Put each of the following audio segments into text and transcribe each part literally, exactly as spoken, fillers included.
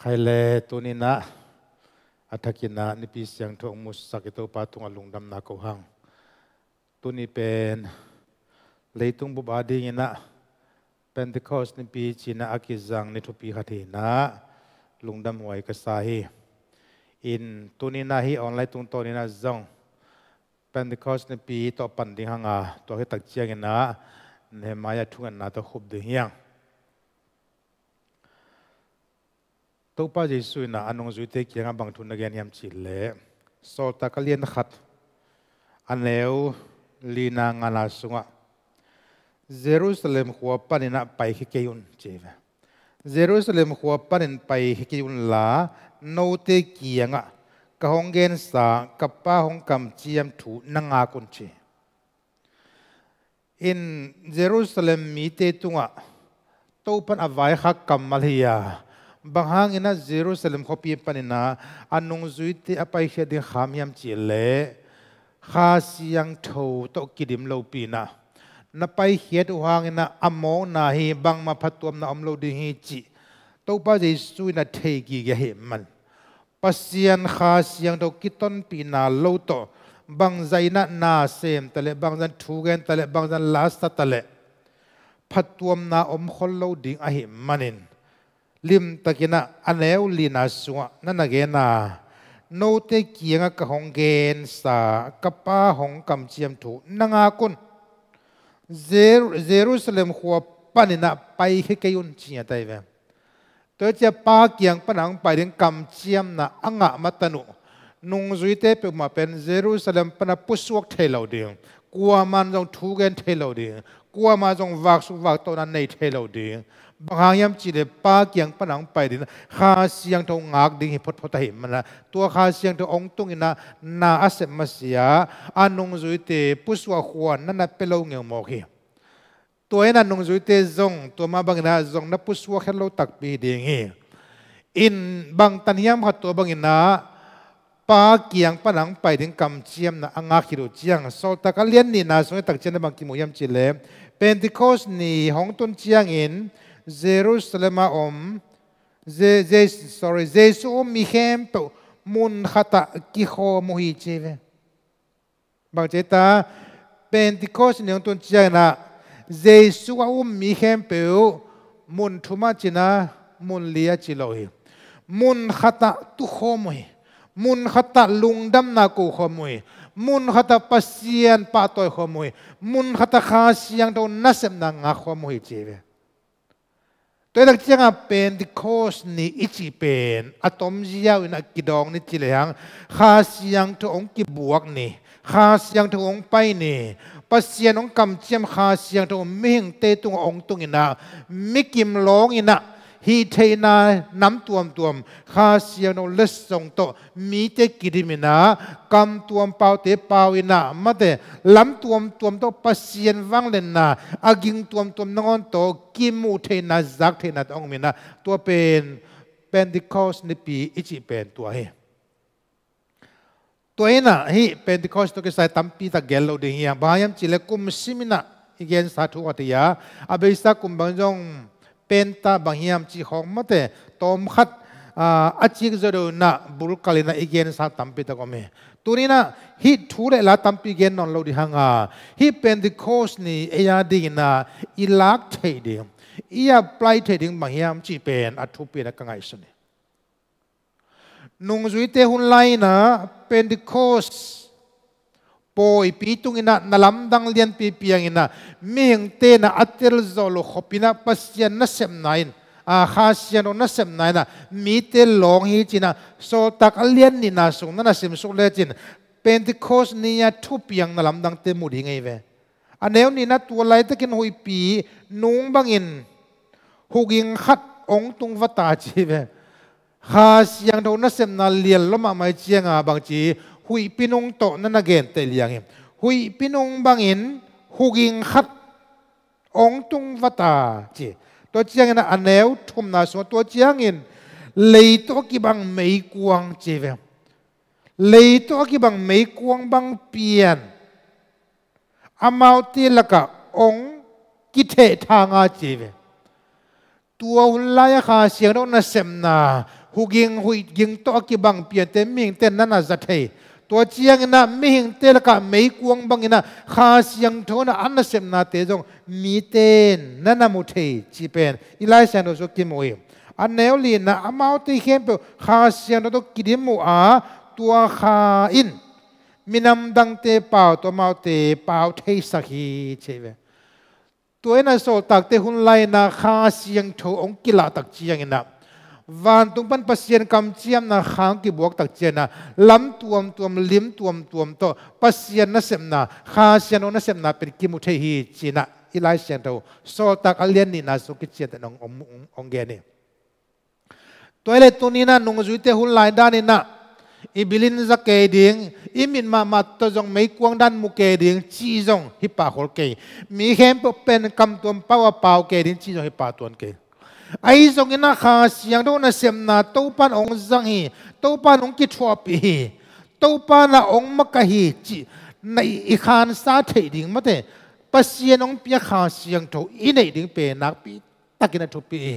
Hai le tuninah a thakinah Nipi Siangtho hong musak i Topa tungah lungdamna ko hang. Tuni pen leitung bup a dinginah Pentecost nipi cinah a kizang ni thupi khat hinah lungdam huai ka sa hi. In tuninah hi online tungtawninah zong Pentecost nipi tawh pan ding hanga tua hi tak cianginah Nehemiah thungetna tawh khup ding hiang. Topa Jesu inah a nungzuite kiangah bang thu na gen hiam cihleh, Sawltak a lian khat a neu lina ngana sungah Jerusalem khua paninah paikhia kei un ci ve. Jerusalem khua panin paikhia kei unla note kiangah ka hong gensa ka Pa hong kamciam thu na ngak un ci. In Jerusalem mite tungah Topan a vaikhak kammal hi a, bang hanginah Jerusalem khuapi paninah a nungzuite a paikhiat ding kham hiam cihleh Kha Siangtho tawh kidim lopi inah na paikhiat uh hanginah a mawkna hi, bangmah phatuamna om lo ding hi cih Topa Jesu inah thei gige ahih man Pasian Kha Siangtho kitonpihna lo tawh bangzah inah na sem taleh, bangzah thu gen taleh, bangzah la sa taleh phatuamna om khol lo ding ahih manin limtakinah a neu lina sungah na na gena note kiangah ka hong gensa ka Pa hong kamciam thu na ngak un. Jer- Jerusalem khua paninah paikhia kei un ci ngiat ahi ve. Tua hi ciah Pa kiang pana hong pai ding kamciamna a ngah matan uh nungzuite peuhmah pen Jerusalem pana pusuak thei lo ding, kuaman zong thu gen thei lo ding, kuamah zong vaksuk vaktawhna nei thei lo ding. Bang hang hiam cihleh Pa kiang pana hong pai ding Kha Siangtho ngak ding hi photphot ahih manah tua Kha Siangtho hong tunginah na a sep masia a nungzuite pusuak khua na na pia lo ngeumawk hi. Tua inah nungzuite zong tua mah banginah zong na pusuak het lo takpi hi ding hi. In bangtan hiam khat tua banginah Pa kiang pana hong pai ding kamciamna a ngak khit uh ciang Sawltak a lian nihna sung hi tak ciang na bang kimu hiam cihleh Pentecost ni hong tun ciangin Jerusalem a om Je- Je- sorry, Jesu um mi khempeuh mun khatah kikhawm uh hi ci ve. Bang ci ta, Pentecost ni hong tun cianginah Jesu a um mi khempeuh mun thum a cina mun li a ci lo hi. Mun khatah tukhawm uh hi. Mun khatah lungdamna kokhawm uh hi. Mun khatah Pasian pahtawi khawm uh hi. Mun khatah Kha Siangtho nasepna ngak khawm uh hi ci ve. Tua hi tak ciangah Pentecost ni i cih pen a tomziau inah kidawng ni ci lehang Kha Siangtho hong kibuak ni, Kha Siangtho hong pai ni, Pasian hong kamciam Kha Siangtho mihingte tungah hong tunginah mikim lawnginah hih theihna nam tuamtuam Kha Siangtho letsong tawh mite kidiminah kam tuam paute pau inah mate lam tuamtuam tawh Pasian vanglenna a ging tuamtuam nangawn tawh kimuh theihna zak theihna tawh hong minah tua pen Pentecost nipi i cih pen tua hi. Tua inah hih Pentecost tawh kisai tampi tak gen lo ding hi a, bang hiam cihleh kum siminah i gensa thu khat hi a, a beisa kum bang zong Penta bang hiam cih khawng mate tawm khat a cik zaw deuh inah bulkal inah i gensa tampi tak om hi. Tuninah hih thu le la tampi gen nawn lo ding hanga hih Pentecost ni ei a dinginah i lak theih ding, i apply theih ding bang hiam cih pen a thupi inah ka ngaihsun hi. Nungzuite hun lai inah Pentecost pawipi tunginah na lamdang lianpi pianginah mihingte inah a telzawh lo khopinah Pasian nasepna in, a, Kha Siangtho nasepna inah mite lawng hi cinah Sawltak a lian nihna sung na na simsuk lecin Pentecost ni-a thupiang na lamdangte mu ding ei ve. A neu nihna tua laitakin huihpi nung bangin huging khat hong tung va ta ci ve. Kha Siangtho nasepna lian lua mahmah i cianga bangci huihpi nung tawh na na genteh liang hi. Huihpi nung bangin huging khat hong tung va ta ci. Tua ciangin a neu thumna sungah tua ciangin lei tawh a kibang meikuang ci ve. Lei tawh a kibang meikuang bang pian amaute lakah hong kithehthang a ci ve. Tua hun lai-a Kha Siangtho nasepna Huging huiging tawh a kibang piante mihingte na na za thei. Tua ciangin ah mihingte lakah meikuang bangin ah Kha Siangtho in ah a nasepnate zong mite na na mu thei cih pen i Lai Siangtho sungah kimu hi. A neu lina, amaute khempeuh Kha Siangtho tawh kidim uh a, tua Kha in minam dangte pau tawh amaute pau theisak hi, ci hi ve. Tua in ah sawltakte hun lai-in ah Kha Siangtho hong kilahtak ciangin ah vantung pan Pasian kamciamna Kha hong kibuaktak ciangin ah lam tuamtuam, lim tuamtuam tawh Pasian nasepna, Kha Siangtho nasepna pen kimu thei hi, ci-in ah i Lai Siangtho Sawltak a lian nihna sung kicianten hong, hong, hong, hong gen hi. Tua hi leh tuni-in ah nungzuite hun lai danin ah i bil in za kei ding, i mit mahmah tawh zong meikuang dan mu kei ding cih zong hi pah khol kei. Mi khempeuh pen kamtuam pau a pau kei ding cih zong hi pah tuan kei. Ahi zongin ah Kha Siangtho nasepna Topa'n hong zang hi, Topa'n hong kithuahpih hi, Topa'n ah hong makaih hi cih na i, i khansa theih ding mate, Pasian hong pia Kha Siangtho i neih ding pen nakpi takin a thupi hi.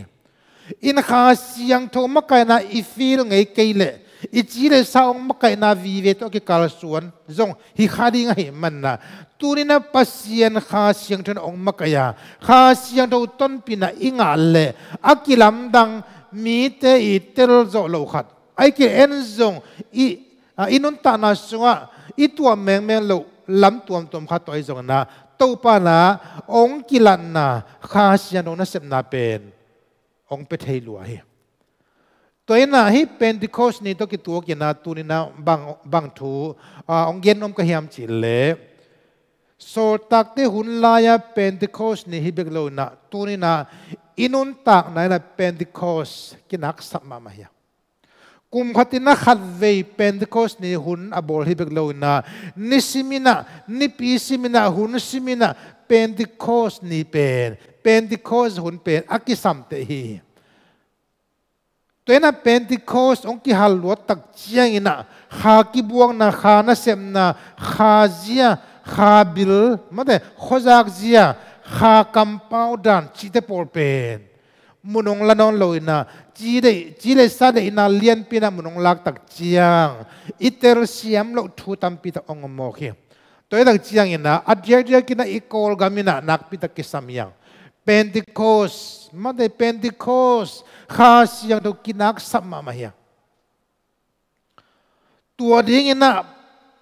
In Kha Siangtho makaihna i feel ngei kei leh i ci le sa hong makaihna vive tawh a kikalsuan zong hi kha ding ahih manin ah tuni-in ah Pasian Kha Siangtho in hong makaih a, Kha Siangtho tonpihna i ngah leh a kilamdang mite i tel zawh loh khat, ahih kei leh en zong i, a, i nuntakna sungah i tuah mengmeng loh lam tuamtuam khat tawh ahi zongin ah Topa'n ah hong kilatna Kha Siangtho nasepna pen hong pia thei lua hi. Tua in ah hih Pentecost ni tawh kituakin ah tuni-in ah bang, bang thu, a, hong gen nuam ka hiam cih leh, sawltakte hun lai-a Pentecost ni hi bek loin ah tuni-in ah i nuntakna in ah Pentecost kinaksap mahmah hi a. Kum khat in ah khatvei Pentecost ni hun a bawl hi bek loin ah nisimin ah, nipi simin ah, hun simin ah Pentecost ni pen, Pentecost hun pen a kisamteh hi. Tua in ah Pentecost hong kihal luattak ciangin ah Kha kibuakna, Kha nasepna, Kha zia, Kha bil mate, khuazak zia, Kha kampau dan cihte pawl pen mun hong la nawn loin ah ci deih, ci le sa deihna lianpi in ah mun hong laktak ciang i telsiam loh thu tampi tak hong om mawk hi. Tua hi tak ciangin ah a diakdiakin ah i Kawlgam in ah nakpi tak kisam hi hang. Pentecost mate, Pentecost, Kha Siangtho kinaksap mahmah hi a. Tua dingin ah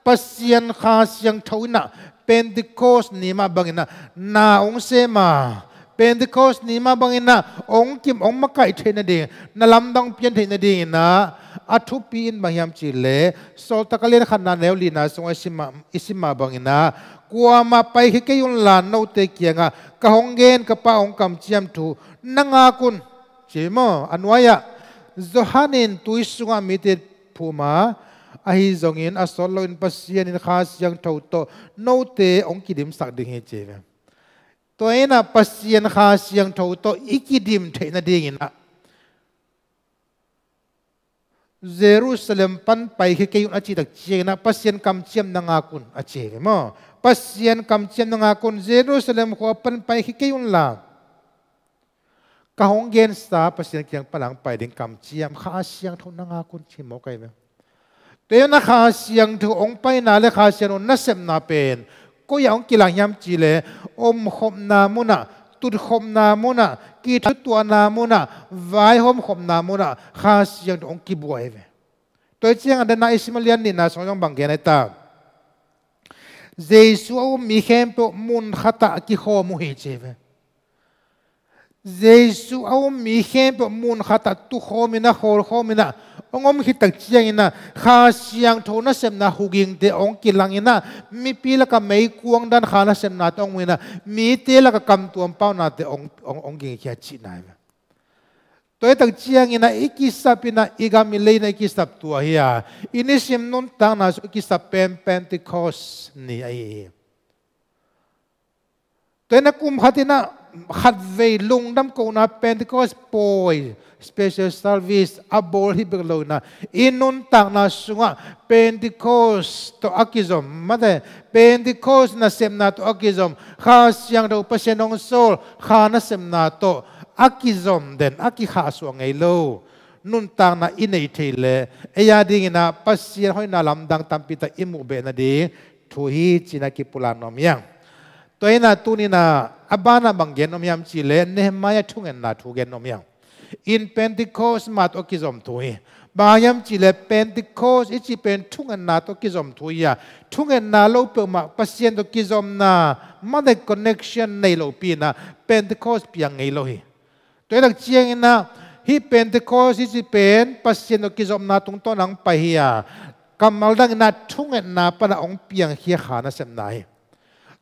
Pasian Kha Siangtho in ah Pentecost ni mah bangin ah na hong sem a, Pentecost ni mah bangin ah hong kim, hong makaih theih nading, na lamdang pian theih nadingin ah a thupi in bang hiam cih leh Sawltak a lian khatna neu lina sungah i sim mah, i sim mah bangin ah, kuamah paikhia kei unla note kiangah ka hong gen ka Pa hong kamciam thu na ngak un, ci hi maw. A nuai-ah Johan in tui sungah mite phum a, ahi zongin a sawt loin Pasian in Kha Siangtho tawh note hong kidimsak ding hi, ci hi ve. Tua in ah Pasian Kha Siangtho tawh i kidim theih nadingin ah Jerusalem pan paikhia kei un a cih tak ciangin ah Pasian kamciam na ngak un a ci hi ve maw. Pasian kamciam na ngak un, Jerusalem khua pan paikhia kei unla ka hong gensa Pasian kiang pan hong pai ding kamciam, Kha Siangtho na ngak un, ci mawk ahi ve. Tua in ah Kha Siangtho hong paina le Kha Siangtho nasepna pen koi-ah hong kilang hiam cih leh omkhopna munah, tutkhopna munah, kithutuahna munah, vaihawmkhopna munah Kha Siangtho hong kibuak ahi ve. Tua hi ciangin a dana i sim a lian nihna sungah zong bang gen ahi ta? Jesu a um mi khempeuh mun khatah kikhawm uh hi, ci hi ve. Jesu a um mi khempeuh mun khatah tukhawm in ah, khawlkhawm in ah hong om khit tak ciangin ah Kha Siangtho nasepna hugingte hong kilang in ah mipi lakah meikuang dan Kha nasepnate hong mu in ah mite lakah kamtuam paunate hong, hong, hong gingkhia cihna hi ve. Tua hi tak ciangin ah i kisap in ah i gam i lei in ah i kisap tua hi a, i nisim nuntakna sung i kisap pen Pentecost ni ahi hi. Tua in ah kum khat in ah khatvei lungdam kohna Pentecost pawi, special service a bawl hi bek loin ah i nuntakna sungah Pentecost tawh a kizom, mate, Pentecost nasepna tawh a kizom, Kha Siangtho Pasian hong sawl Kha nasepna tawh a kizom den, a kikhahsuah ngei lo. nuntakna i nei thei le ei a dinginah Pasian hoihna lamdang tampi tak i muh beh nading thu hi cinah kipulak nuam hiang. Tua inah tuninah a banah bang gen nuam hiam cih le Nehemiah thungetna thu gen nuam hiang. In Pentecost mah tawh kizom thu hi. Bang hang hiam cih le Pentecost i cih pen thungetna tawh kizom thu hi a, thungetna lo peuhmah Pasian tawh kizomna mate connection nei lopi inah Pentecost piang ngei lo hi. Tua hi tak cianginah hih Pentecost i cih pen Pasian tawh kizomna tungtawn ang pai hi a, kammal danginah thungetna panah hong piangkhia kha nasepna hi.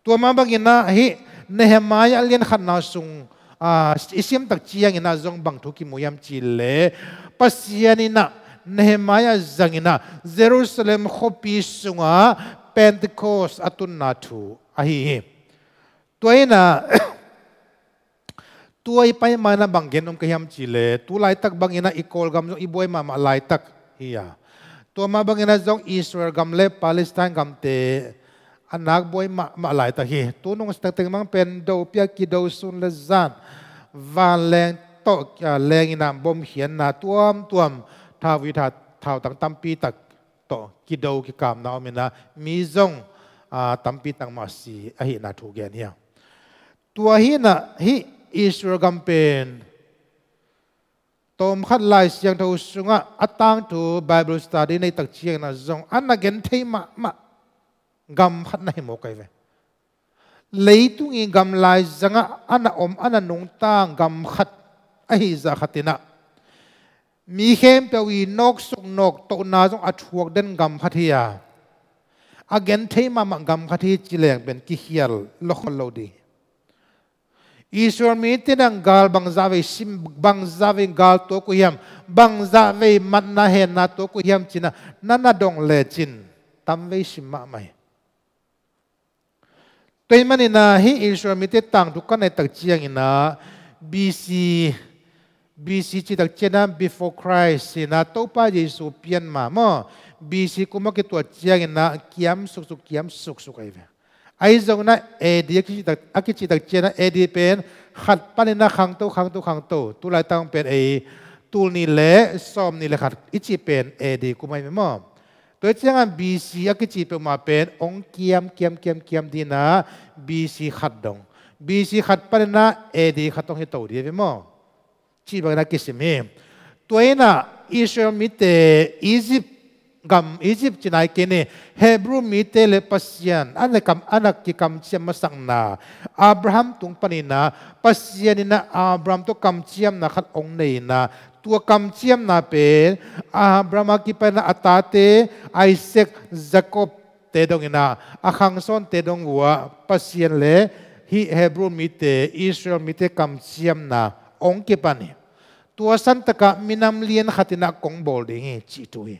Tua mah banginah hih Nehemiah a lian khatna sung i sim tak cianginah zong bang thu kimu hiam cih le Pasian inah Nehemiah zanginah Jerusalem khuapi sungah Pentecost a tunna thu ahi hi. Tua inah tua i pai manah bang gen om ka hiam cih le tu laitak banginah i Kawlgam zong i buai mahmah laitak hi a, tua mah banginah zong Israel gam le Palestine gamte a nak buai mahmah laitak hi. Tu nung tengteng mang pen dopi a kido sun le zan vanleng tawh lenginah bom khianna tuamtuam thauvui thautang tampi tak tawh kido kikamna om inah mi zong tampi tak mah si ahihna thu gen hi a. Tua hinah hih Israel gam pen tawmkhat Lai Siangtho sungah a tangthu Bible study nei tak cianginah zong a na gen thei mahmah gam khat na hi mawk ahi ve. Leitung i gam laizangah a na om a na nungta gam khat ahi zah khatinah mi khempeuh i nawksuk nawktohna zong a thuak den gam khat hi a, a gen thei mahmah gam khat hi ci leng pen kikhial lawkhol lo ding hi. Israel mite nang gal bangzah vei sim, bangzah vei gal tuak uh hiam, bangzah vei matna henna tuak uh hiam cinah na na dong lecin tamvei sim mahmah hi. Tua hi maninah hih Israel mite tangthu ka nei tak cianginah B C, B C cih tak cianah before Christ inah Topa Jesu pian ma maw, B C kum a kituat cianginah kiam suksuk kiam suksuk ahi ve. Ahi zonginah A D a kicih tak, a kicih tak cianah A D pen khat paninah khangto khangto khangto tu laitak pen ei tul nih le sawm nih le khat i cih pen A D kum ahi ve maw. Tua ciangah B C a kici peuhmah pen hong kiam kiam kiam kiam dinah B C khat dong, B C khat paninah A D khat hong hi to dih ve maw? Cih bangin a kisim hi. Tua inah Israel mite Egypt gam, Egypt ci nai kei ni, Hebrew mite le Pasian a na kam, a na kikamciam masakna Abraham tung paninah Pasian inah Abraham tawh kamciamna khat hong nei inah tua kamciamna pen Abraham a kipaninah a tate Isaac, Jacob te donginah a khangsawnte dong uh ah Pasian le hih Hebrew mite, Israel mite kamciamna hong kipan hi. Tua santakah minam lian khatinah kong bawl ding hi cih thu hi.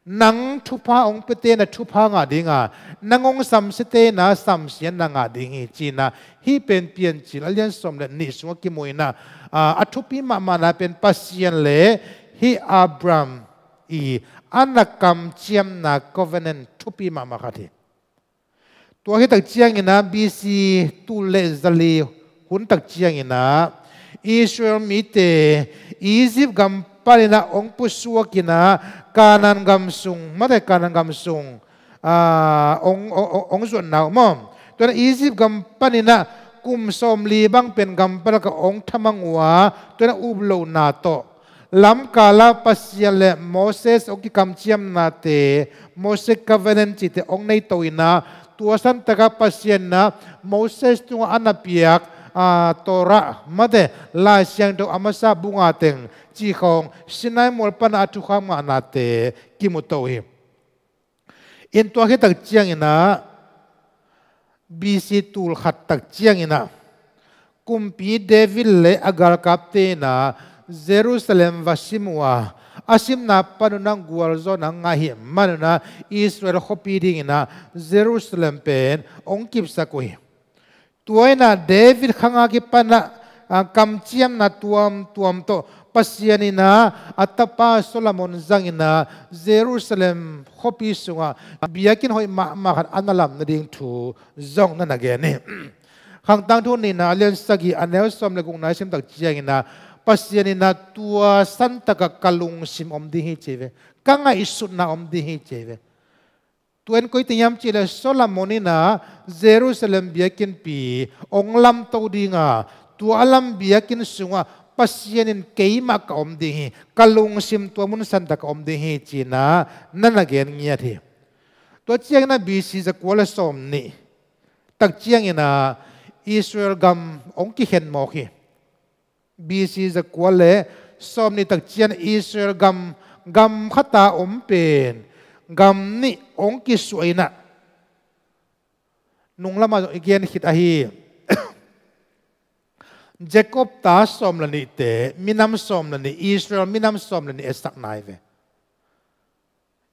Nang thupha hong piate na thupha ngah dinga, nang hong samsiate na samsiatna ngah ding hi cinah hih pen Piancil a lian sawm le nih sungah kimu inah a thupi mahmahna pen Pasian le hih Abraham i a na kamciamna covenant thupi mahmah khat hi. Tua hi tak cianginah B C tul le zali hun tak cianginah Israel mite Egypt gam paninah hong pusuakinah Kanaan gam sung, mate Kanaan gam sung hong, hong, hong zuatna uh maw. Tuanah Egypt gam paninah kum sawmli bang pen gam panah ka hong thamang uh a, tuanah uplohna tawh lamkala Pasian le Moses hong kikamciamnate, Moses covenant cihte hong nei to inah tua santakah Pasian inah Moses tungah a na piak Torah, mate Lai Siangtho a masa bu nga teng cih khawng Sinai mual panah a thukham ngahnate kimu to hi. In tua khit tak cianginah B C tul khat tak cianginah kumpi David le a galkapte inah Jerusalem va sim uh a, a simna panunah gualzawhna ngah hi manunah Israel khuapi dinginah Jerusalem pen hong kipsak uh hi. Tua inah David khanga kipanah kamciamna tuamtuam tawh Pasian inah a tapa Solomon zanginah Jerusalem khuapi sungah biakinn hoih mahmah khat a na lam nading thu zong na na gen hi. Khangtangthu nihna a lian sagih a neu sawm le gukna i sim tak cianginah Pasian in ah tua santakah ka lungsim om ding hi ci ve. Ka ngaihsutna om ding hi ci ve. Tua in koi teng hiam cih leh Solomon in ah Jerusalem biakinnpi hong lamto ding a, tua a lam biakinn sungah Pasian in keimah ka om ding hi, ka lungsim tua mun santakah om ding hi ci-in ah na na gen ngiat hi. Tua ciangin ah B C zakua le sawmnih tak ciangin ah Israel gam hong kikhen mawk hi. B C zakua le sawmnih tak ciang Israel gam, gam khat a om pen gam nih hong kisuah in ah, nung lamah zong i gen khit ahi. Jacob ta sawm le nihte minam sawm le nih, Israel minam sawm le nih a sak nai ve.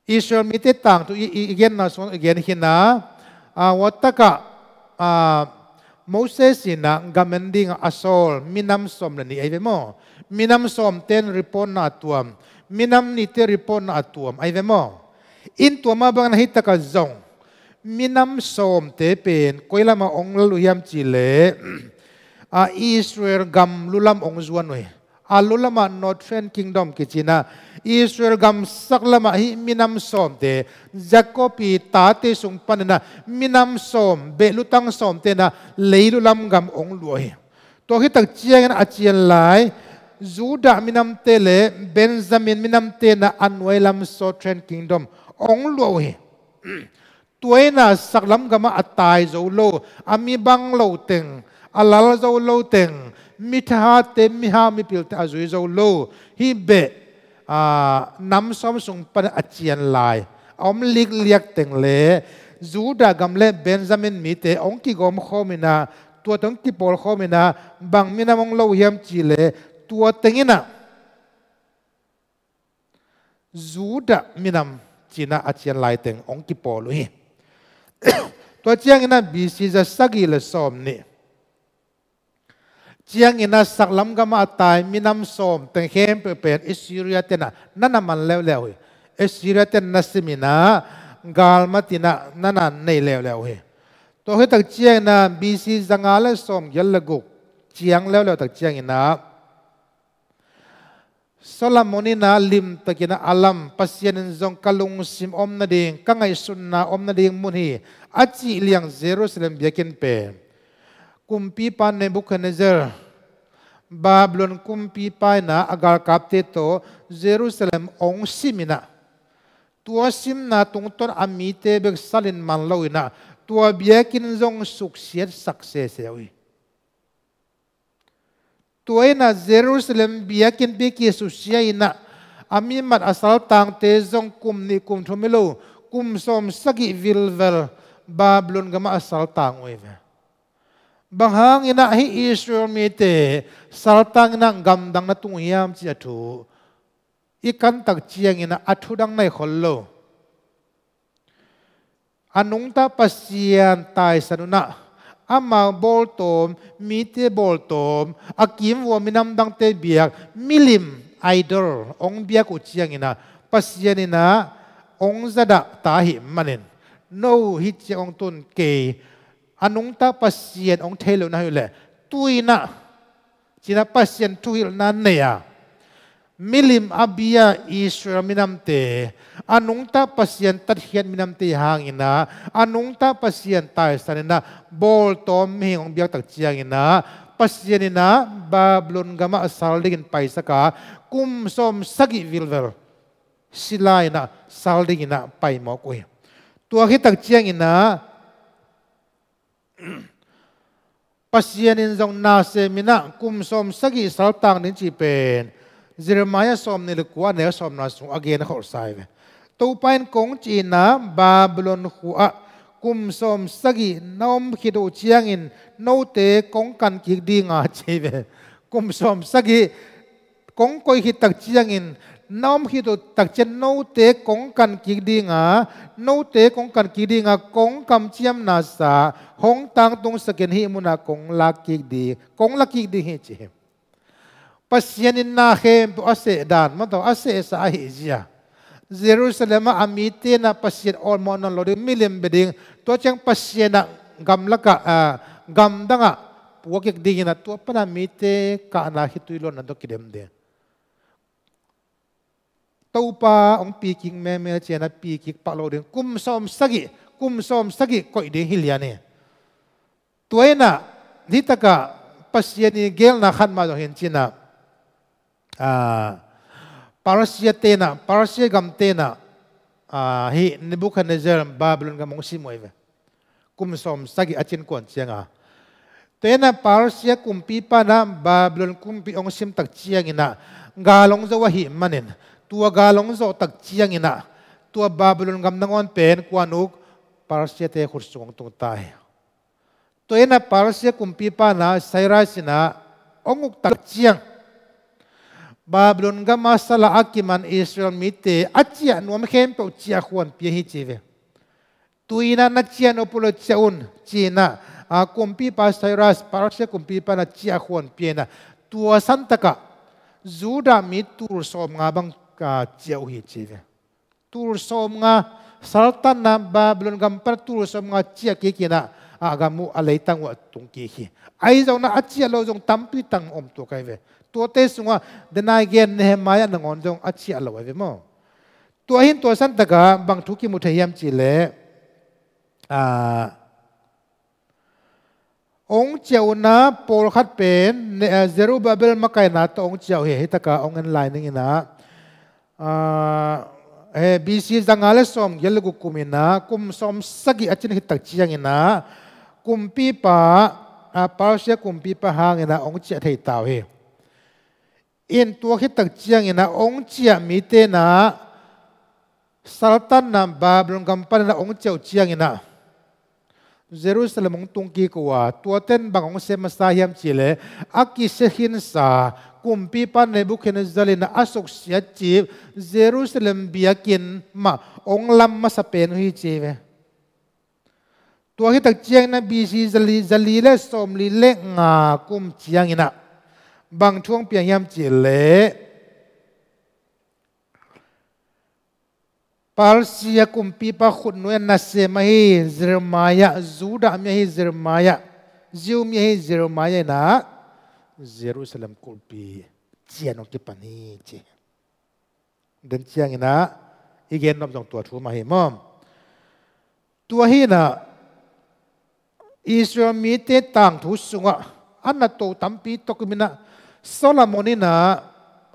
Israel mite tangthu i, i, i genna sung i gen hi-in ah, a, tua takah, a, Moses in ah gam en dingah a sawl minam sawm le nih ahi ve maw? Minam sawmte in report na a tuam, minam nihte report na a tuam ahi ve maw? In tua mah bangin ah hih takah zong minam sawmte pen koi lamah hong lal uh hiam cih leh, a, Israel gam lu lam hong zuan uh hi. A lu lamah Northern Kingdom kici-in ah, Israel gam sak lamah hih minam sawmte, Jacob i tate sung panin ah minam sawm, beh lutang sawmte in ah lei lu lam gam hong luah hi. Tua khit tak ciangin a cian lai Judah minamte le Benjamin minamte in ah a nuai lam Southern Kingdom hong luah uh hi. Tua in ah saklam gamah a tai zo lo, a mi bang lo teng, a lal zo lo teng, mi thahatte, mi hau mipilte a zui zo lo, hih beh, a, nam sawm sung pan a cian lai a om likliak teng le Judah gam le Benjamin mite hong kigawm khawm in ah, tuate hong kipawl khawm in ah, bang minam hong lo hiam cih leh tua teng in ah Judah minam ci-in ah a cian lai teng hong kipawl uh hi. Tua ciangin ah B C za sagih le sawmnih ciangin ah saklam gamah a tai minam sawm teng khempeuh pen Assyria ten ah na na man leuleu hi. Assyria ten na sim in ah galmat in ah na na nei leuleu hi. Tua khit tak ciangin ah B C za nga le sawmgiat le guk ciang leuleu tak ciangin ah Solomon in ah limtakin ah a lam, Pasian in zong ka lungsim om nading, ka ngaihsutna om nading mun hi a cih liang Jerusalem biakinn pen kumpipa Nebuchadnezzar, Babylon kumpipa in ah a galkapte tawh Jerusalem hong sim in ah, tua simna tungtawn a mite bek salin man lo in ah, tua biakinn zong suksiatsak sese uh hi. Tua in ah Jerusalem biakinnpi kisusia in ah, a mi mat a saltangte zong kum nih kum thum hi lo, kum sawm sagih vilvel Babylon gamah a saltang uh hi ve. Bang hangin ah hih Israel mite saltang in ah gamdang na tung uh hiam cih a thu i kan tak ciangin ah a thu dang na hi khol lo. A nungta Pasian taisan un ah, amau bawltawm, mite bawltawm, a kimvua minam dangte biak, milim, idol hong biak uh ciangin ah, Pasian in ah hong zadah ta ahih manin, no hih ciang hong tun kei, a nungta Pasian hong thei lo na hi uh leh, tu-in ah ci-in ah Pasian thuhilhna nei a, milim a bia Israel minamte, a nungta Pasian tatkhiat minamte hangin ah, a nungta Pasian taisan in ah bawltawm mihing hong biak tak ciangin ah, Pasian in ah Babylon gamah sal dingin paisak a, kum sawm sagih vilvel sila in ah sal dingin ah pai mawk uh hi. Tua khit tak ciangin ah Pasian in zong nasem in ah kum sawm sagih saltang ding cih pen Jeremiah sawmnih le kua a neu sawmna sung a gen a kholhsa hi ve. Topa in kong cihna Babylon khua-ah kum sawm sagih na om khit uh ciangin note kong kan kik ding a ci hi ve. Kum sawm sagih kong koih khit tak ciangin, na om khit uh tak ciang note kong kan kik ding a, note kong kan kik ding a, kong kamciamna sa hong tangtungsak in hih munah kong la kik ding, kong la kik ding hi ci hi. Pasian in na khempeuh a seh dan, maw taw, a sehsa ahih zia. Jerusalem ah a mite in ah Pasian awlmawh nawn lo ding, milim bia ding, tua ciang Pasian ah gamlakah, ah, gamdangah puakik dingin ah tua pana mite kahna khitui luanna tawh kidem ding. Topa hong pikik meme ciangin ah pikik pah lo ding. Kum sawm sagih, kum sawm sagih koih ding hi lian hi. Tua in ah, hih takah Pasian i gelna khat mah zong hi in ci-in ah, ah, Persia te in ah, Persia gam te in ah, ah, hih Nebuchadnezzar Babylon gam hong sim uh hi ve. Kum sawm sagih a cin kuan ciangin ah. Tua in ah Persia kumpipa in ah Babylon kumpi hong sim tak ciangin ah, gal hong zo ahih manin, tua gal hong zawh tak ciangin ah, tua Babylon gam nangawn pen kuan uk, Persia te khut sung hong tung ta hi. Tua in ah Persia kumpipa in ah Cyrus in ah hong uk tak ciang, Babylon gam a sal a a kiman Israel mite a ciah nuam khempeuh ciah khuanpi ahi ci ve. Tu-in ah na ciah nop uh leh ciah un, ci-in ah, a, kumpipa Cyrus, Persia kumpipa in ah ciah khuanpi in ah, tua san takah Judah mi tul sawmnga bang, a, ciah uh hi ci ve. Tul sawmnga, saltanna Babylon gam pan tul sawmnga ciah kik in ah, a gam uh, a leitang uh ah tung kik hi. Ahi zongin ah a ciah lo zong tampi tak om tuak ahi ve. Tuate sungah denai gen Nehemiah nangawn zong a ciah lo ahi ve maw. Tua hi in tua san takah bang thu kimu thei hiam cih leh, a, hong ciah uh in ah pawlkhat pen, ne-, a, Zerubbabel makaihna tawh hong ciah uh hi. Hih takah hong en lai ning in ah, a, he, B C zanga le sawmgiat le guk kum in ah, kum sawm sagih a cin khit tak ciangin ah, kumpipa, a, Persia kumpipa hangin ah hong ciah thei ta uh hi. In tua khit tak ciangin ah hong ciah mite in ah, saltanna Babylon gam pan in ah hong ciah uh ciangin ah, Jerusalem hong tung kik uh a, tuate in bang hong sem masa hiam cih leh, a kisia khinsa kumpipa Nebuchadnezzar in ah a suksiat cip Jerusalem biakinn mah hong lam masa pen uh hi ci ve. Tua khit tak ciangin ah B C zali, zali le sawmli le nga kum ciangin ah bang thu hong piang hiam cih leh, Persia kumpipa khutnuai a nasem ahi Jeremiah, Judah mi ahi Jeremiah, Jew mi ahi Jeremiah in ah Jerusalem kulhpi ciah nong kipan hi ci. Den ciangin ah i gen nop zong tua thu mah hi maw. Tua hi in ah Israel mite tangthu sungah a na to tampi tawh kimin ah, Solomon in ah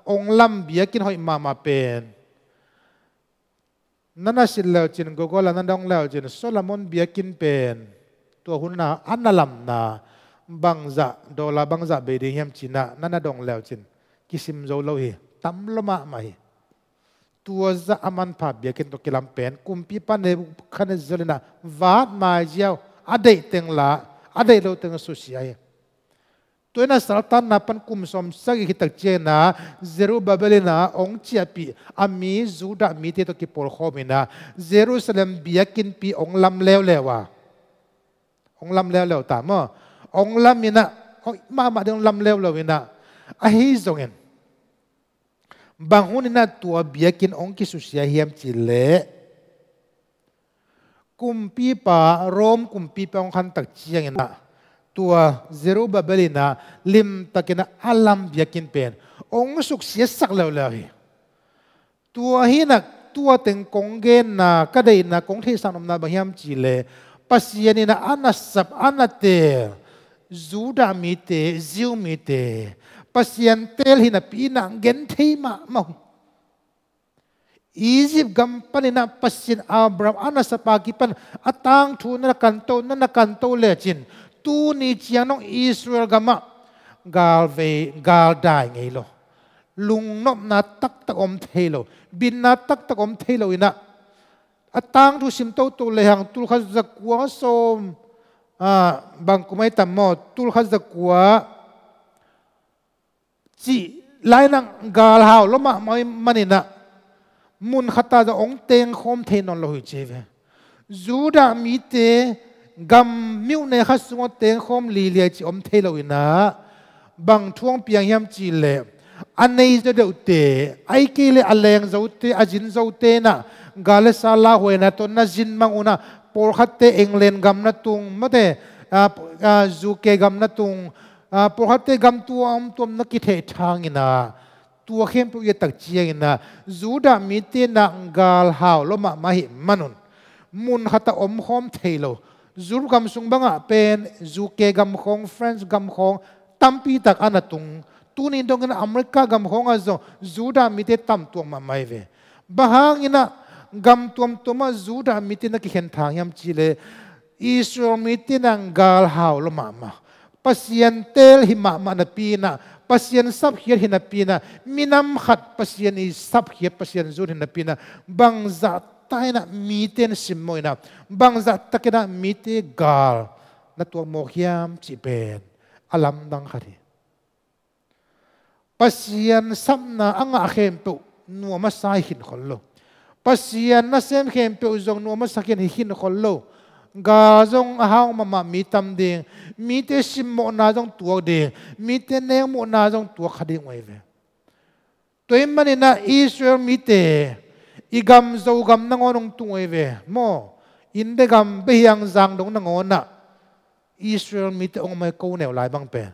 hong lam biakinn hoih mahmah pen, na na silh le uh cin, Google ah na dong le uh cin, Solomon biakinn pen tua hun ah a na lamna bangzah, dollar bangzah bei ding hiam ci-in ah na na dong le uh cin, kisim zo lo hi. Tam lua mahmah hi. Tua zah a manpha biakinn tawh kilam pen kumpipa Nebuchadnezzar in ah vat mai ziau, a deih teng la, a deih lo teng susia hi. Tua in ah saltanna pan kum sawm sagih khit tak ciangin ah Zerubbabel in ah hong ciahpih a mi Judah mite tawh kipawlkhawm in ah Jerusalem biakinnpi hong lam leuleu a, hong lam leuleu ta maw. Hong lam in ah, hoih mahmah ding hong lam leuleu in ah, ahi zongin bang hun in ah tua biakinn hong kisusia hiam cih leh, kumpipa, Rome kumpipa hong khan tak ciangin ah tua Zerubbabel in ah limtakin ah a lam biakinn pen hong suksiasak leuleu hi. Tua hi in ah tua teng kong genna, ka deihna, kong theihsa nopna bang hiam cih leh, Pasian in ah a nasap, a na teel Judah mite, Jew mite, Pasian teel hi napi in ah genthei mahmah uh hi. Egypt gam panin ah Pasian Abraham a nasapa kipan a tangthu na na kanto, na na kanto lecin, tuni ciang nong Israel gamah galvei, gal dai ngei lo, lungnopna taktak om thei lo, binna taktak om thei lo in ah, a tangthu sim toto lehang tulkhat zakua sawm, ah, bang kum ai tam maw, tulkhat zakua cih lai-in ah galhau lua mahmah ahih manin ah, mun khat ah zong hong tengkhawm thei nawn lo hi ci hi ve. Judah mite gam myone khat sungah tengkhawm liliai cih om thei lo in ah, bang thu hong piang hiam cih leh, a nei zaw deuhte, ahih kei leh a leng zote, a zin zote in ah gal le sa lauhuaina tawh na zin mang un ah, pawlkhatte England gam na tung, mawte, ah, ah, U K gam na tung, ah, pawlkhatte gam tuamtuam na kitheh thangin ah, tua khempeuh i et tak ciangin ah, Judah mite in ah galhau lua mahmah ahih manun, mun khat ah omkhawm thei lo. Europe gam sung bangah pen U K gam khawng, France gam khawng, tampi tak a na tung. Tuni dongin ah America gam khawngah zong Judah mite tam tuak mahmah hi ve. Bang hangin ah gam tuamtuam ah Judah mite na kikhen thang hiam cih leh, Israel mite in ah galhau lua mahmah, Pasian teel hi mahmah napi in ah, Pasian sapkhiat hi napi in ah, minam khat Pasian i sapkhiat, Pasian zut hi napi in ah, bangzah takin ah mite in simmawh in ah, bangzah takin ah mite gal na tuak mawk hiam cih pen a lamdang khat hi. Pasian sapna a ngah khempeuh nuam a sa hi khin khol lo. Pasian nasem khempeuh zong nuam a sa khin hi khin khol lo. Gal zong a hau mahmah, mi tam ding, mite simmawhna zong tuak ding, mite nengmawhna zong tuak kha ding uh ahi ve. Tua ahih manin ah Israel mite i gam Zogam nangawn hong tung uh ahi ve. Maw, India gam Behiang Zang dong nangawn ah Israel mite hong om hi, ko neu lai bang pen.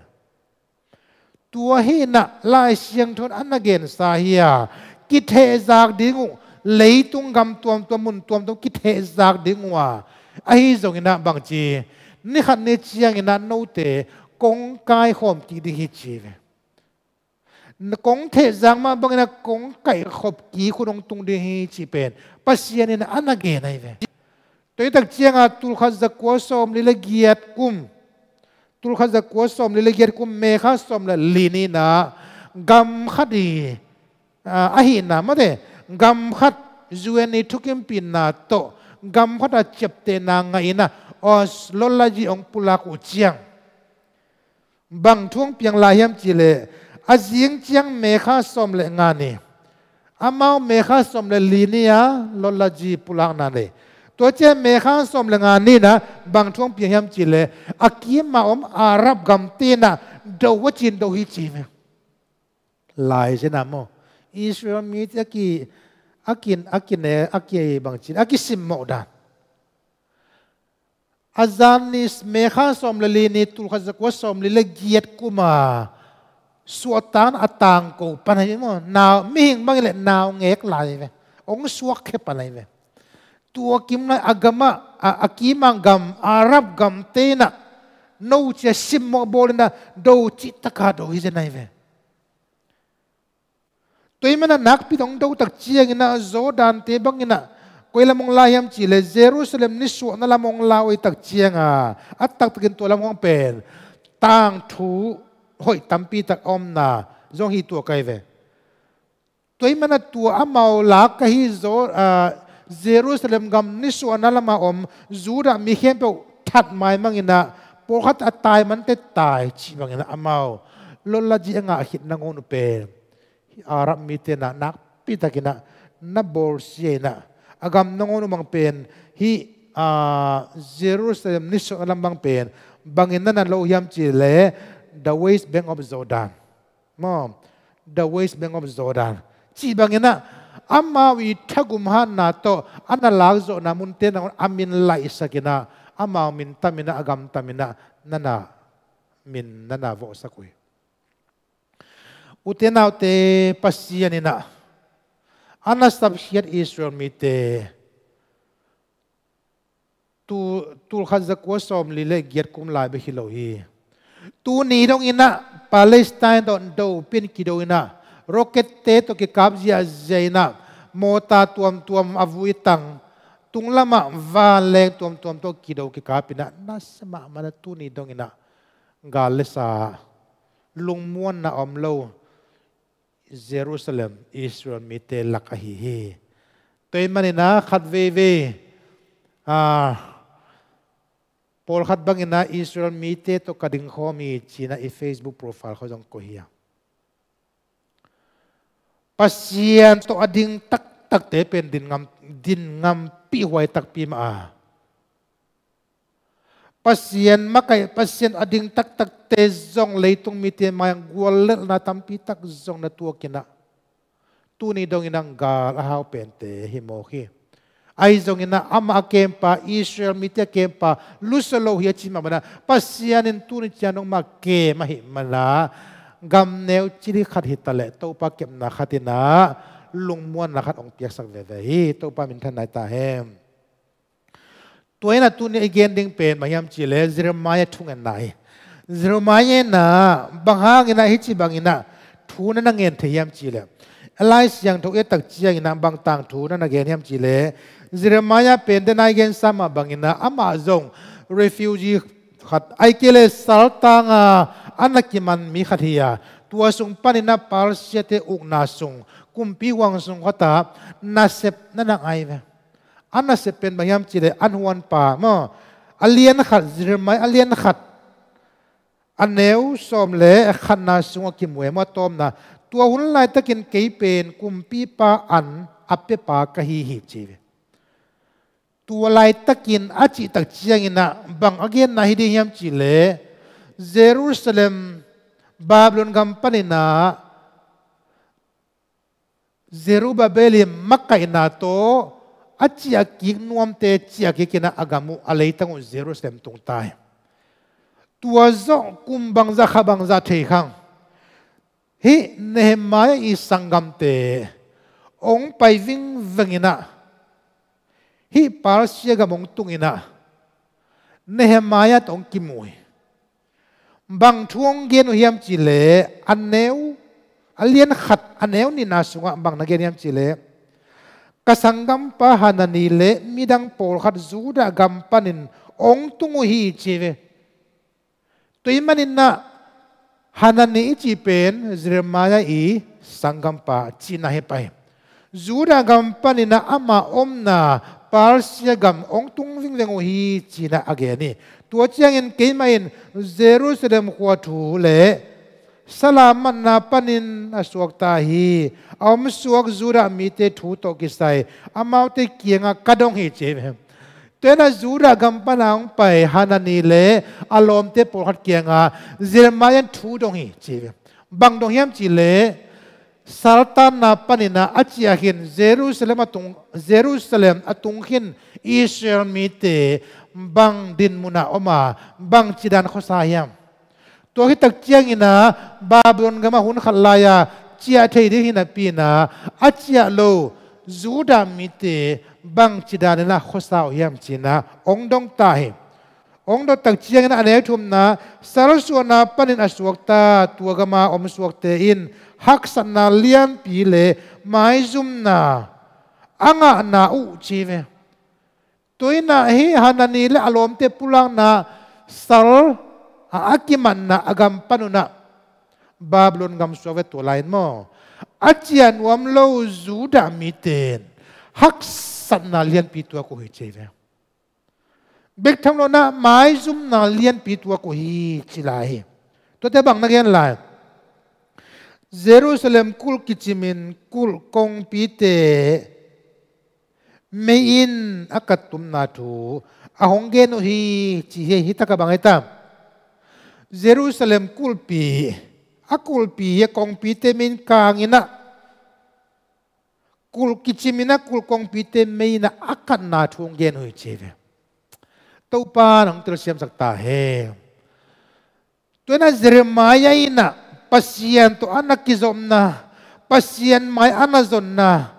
Tua hi in ah Lai Siangtho in a na gensa hi a, kithehzak ding uh, leitung gam tuamtuam, mun tuamtuam kithehzak ding uh a, ahi zongin ah bangci, ni khat ni ciangin ah note kong kaikhawm kik ding hi ci ve. Kong thehzak mah bangin ah kong kaihkhop kik hun hong tung ding hi cih pen Pasian in ah a na gen ahi ve. Tua hi tak ciangah tulkhat zakua sawmli le giat kum, tulkhat zakua sawmli le giat kum, May kha sawm le li ni-in ah gam khat i, ah, ahihna, mate, gam khat U N i thukimpihna tawh gam khat a ciaptehna ngah in ah, Oslo Lodge hong pulak uh ciang, bang thu hong piang lai hiam cih leh, a zing ciang May kha sawm le nga ni, amau May kha sawm le li ni-a Lodge Lodge pulakna nei. Tua ciang May kha sawm le nga ni-in ah bang thu hong piang hiam cih leh, a kim a om Arab gamte in ah do a cin do hi ci ve. Lai zen a maw, Israel mite a ki, a kin, a kine, a ki bangci, a kisimmawh dan. A zan ni, May kha sawm le li ni, tulkhat zakua sawmli le giat kum a suahtakna a tangko pan ahi ve maw. Nau, mihing bangin leh naungek lai ve. Hong suakkhia pan ahi ve. Tua kim lai a gam ah, a, a kim a gam, Arab gamte in ah no ci-a simmawh bawl in ah do cihtak a do hi zen ahi ve. Tua ahih manin ah nakpi takin hong do tak ciangin ah Jordan-te bangin ah koi lam hong la hiam cih leh, Jerusalem nisuahna lam hong la uh hi tak ciangah, a taktakin tua lam hong pen tangthu hoih tampi tak a omna zong hi tuak ahi ve. Tua ahih manin ah tua amau lak ahi Jor-, ah, Jerusalem gam nisuahna lamah om Judah mi khempeuh that maimangin ah, pawlkhat a tai man teh tai cih bangin ah amau Lodge Lodge a ngah khit nangawn uh pen, hih Arab mite in ah nakpi takin ah na bawlsia in ah, a gam nangawn uh bang pen, hih, ah, Jerusalem nisuahna lam bang pen bangin na na lo hiam cih leh, the West Bank of Jordan. Maw, the West Bank of Jordan cih bangin ah, amau i thagum hatna tawh a na lakzawhna munte nangawn a min laihsak in ah, amau min tam in ah, a gam tam in ah, na na min na na vawhsak uh hi. U te nau te, Pasian in ah a na sapkhiat Israel mite, tu, tulkhat zakua sawmli le giat kum lai bek hi lo hi. Tuni dongin ah Palestine tawh dopih in kido in ah, rocket-te tawh kikap ziahziah in ah, mawtaw tuamtuam a vui tang, tung lamah vanleng tuamtuam tawh kido kikap in ah, nasia mahmah in ah tuni dongin ah gal le sa, lungmuanna om lo Jerusalem, Israel mite lak ahi hi. Tua ahih manin ah khat veivei, ah, pawlkhat bangin ah Israel mite tawh ka dingkhawm hi ci-in ah i Facebook profile khawng zong koih hi a. Pasian tawh a ding taktakte pen din ngam, din ngampih huai takpi mah a. Pasian makaih, Pasian a ding taktakte zong leitung mite mai-ah guallelhna tampi tak zong na tuak in ah, tuni dongin ah gal a hau pente hi mawk hi. Ahi zongin ah amah a kempa, Israel mite a kempa, lusa lo hi a ci mah manin ah, Pasian in tuni ciang dong mah kem ahih manin ah, gamneu cili khat hi taleh Topa kepna khat in ah lungmuanna khat hong piaksak veve hi. Topa minthanna hi ta hen. Tua in ah tuni i gen ding pen bang hiam cih leh Jeremiah thungetna hi. Jeremiah in ah bang hangin ah hih ci bangin ah thu na na ngen thei hiam cih leh, a Lai Siangtho i et tak ciangin ah bang tangthu na na gen hiam cih leh, Jeremiah pen den a i gensa mah bangin ah amah zong refugee khat, ahih kei leh saltang a a na kiman mi khat hi a, tua sung panin ah Persia-te ukna sung, kumpi huang sung khat ah nasep na na ngah hi ve. A nasep pen bang hiam cih leh an huanpa maw, a lian khat, Jeremiah a lian khat, a neu sawm le khatna sungah kimu hi maw, a tawpna, tua hun laitakin kei pen kumpipa an a piapa ka hi hi ci hi ve. Tua laitakin a cih tak ciangin ah bang a genna hi ding hiam cih leh, Jerusalem, Babylon gam panin ah Zerubbabel in makaihna tawh a ciah kik nuamte ciah kik in ah a gam uh, a leitang uh Jerusalem tung ta hi. Tua zawh kum bangzah, kha bangzah thei khang, hih Nehemiah i sanggamte hong pai vingveng in ah, hih Persia gam hong tung in ah Nehemiah tawh hong kimu hi. Bang thu hong gen uh hiam cih leh, a neu, a lian khat, a neu nihna sungah bang na gen hiam cih leh, ka sanggampa Hanani le midang pawlkhat Judah gam panin hong tung uh hi ci hi ve. Tua ahih manin ah Hanani i cih pen Jeremiah i sanggampa cihna hi pah hi. Judah gam panin ah ama omna Persia gam hong tung vingveng uh hi ci-in ah a gen hi. Tua ciangin keimah in Jerusalem khua thu le salamatna panin a suakta hi. A omsuak Judah mite thu tawh kisai amaute kiangah ka dong hi ci hi. Tua in ah Judah gam pan a hong pai Hanani le a lawmte pawlkhat kiangah Jeremiah in thu dong hi ci hi. Bang dong hiam cih leh, saltanna panin ah a ciah khin Jerusalem a tung, Jerusalem a tung khin Israel mite bang dinmun ah om a, bangci dan khuasa hiam? Tua khit tak ciangin ah Babylon gamah hun khat lai-a ciah thei ding hi napi-in ah, a ciah lo Judah mite bangci danin ah khuasa uh hiam ci-in ah hong dong ta hi. Hong dot tak ciangin ah a neu thumna, salsuahna panin a suakta tua gama omsuakte in haksatna lianpi le maizumna a ngahna uh ci hi ve. Tua in ah hih Hanani le a lawmte pulakna sal a, a kimatna a gam pan un ah Babylon gam suak ve tua lai-in maw, a ciah nuam lo Judah mite in haksatna lianpi tuak uh hi ci hi ve. Bek tham lo-in ah maizumna lianpi tuak uh hi ci lai hi. Tuate bang na gen lai? Jerusalem kulh kicimin kulh kongpite mei in a kattumna thu a hong gen uh hi ci hi. Hih takah bang hi ta? Jerusalem kulhpi, a kulhpi hi a, kongpite mei in kangin ah, kulh kicimin ah kulh kongpite mei in ah a katna thu hong gen uh hi ci hi ve. Topa in hong telsiamsak ta hen. Tua in ah Jeremiah in ah Pasian tawh a na kizopna, Pasian mai a na zonna,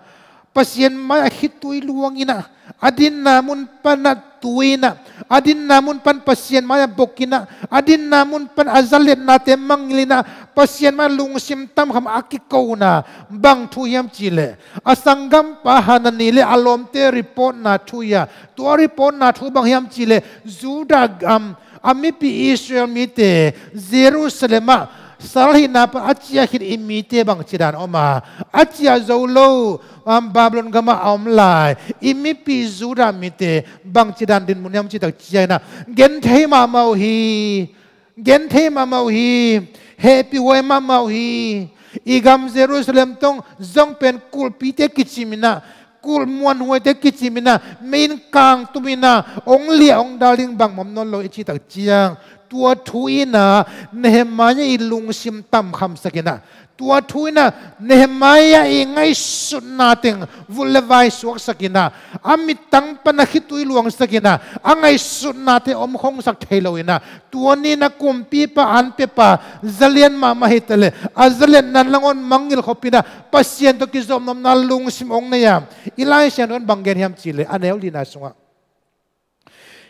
Pasian mai-ah khitui luangin ah, a dinna mun pan ah tui-in ah, a dinna mun pan Pasian mai-ah bokin ah, a dinna mun pan a zaletnate mangngilhin ah, Pasian mai-ah lungsim tamkham a kikona, bang thu hiam cih leh, a sanggampa Hanani le a lawmte reportna thu hi a, tua reportna thu bang hiam cih leh, Judah gam a mipi Israel mite Jerusalem ah sal hihna pan a ciah khin i mite bangci dan om a, a ciah zo lo, um, Babylon gamah a om lai i mipi Judah mite bangci dan dinmun hiam cih tak ciangin ah, genthei mahmah uh hi. Genthei mahmah uh hi. Hehpihhuai mahmah uh hi. I gam Jerusalem tawh zong pen kulhpite kicimin ah, kulh muanhuaite kicimin ah, mei in kangtumin ah, hong liah hong dal ding bangmah om nawn lo i cih tak ciang, tua thu in ah Nehemiah i lungsim tamkhamsakin ah, Tua thu in ah Nehemiah i ngaihsutna teng vut le vai suaksak in ah, a mittang pan a khitui luangsak in ah, a ngaihsutnate om khongsak thei lo in ah, tua ni in ah kumpipa an piapa zalian mahmah hi ta leh, a zalian nan langon mangngilh khop in ah Pasian tawh kizopna omna lungsim hong nei a, i Lai Siangtho in bang gen hiam cih leh a neu lina sungah,